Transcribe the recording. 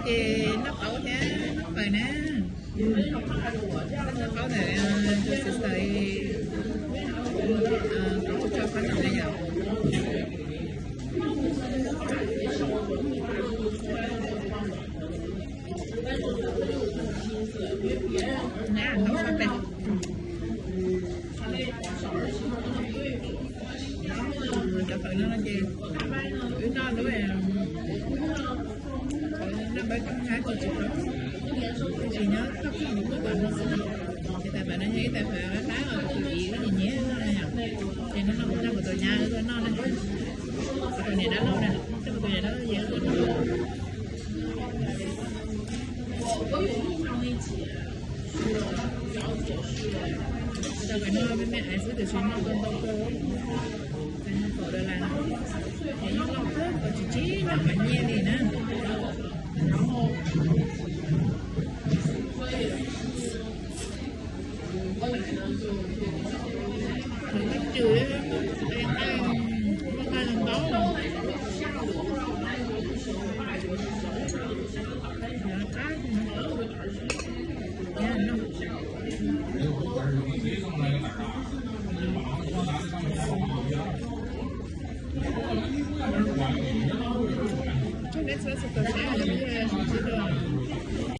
Ces noj qaub thiab noj fawm na. Noj qaub ntawm Joseph Stalin, qaub tso qab no na yom. Na, noj qaub tes. Cov fawm no ces wb noj lub, noj npawb coob hnab tsis tsis tau, tsis nyob txog koj tus kub tom no xwb. Ces tais fawm no yog ib tais fawm qab qab uas kuv tus txiv wb nyiam nyiam noj na yom. Ces no no kuv nrog kuv tus nyab wb tuaj noj na. Kuv tus niam dab laug na, kuv tus niam dab laug ces wb tuaj noj. Tau pem no me me ais xwb tiam sis noj tau ntau kawg. Tais noj kaum dollar, ces yeej loj kawg, kaum tsib tsib dollar nyiaj li na. Lawv twb cws, nqaij, nqaij los ntaub. Neb txhua txhua tus saib, neb txhua tus.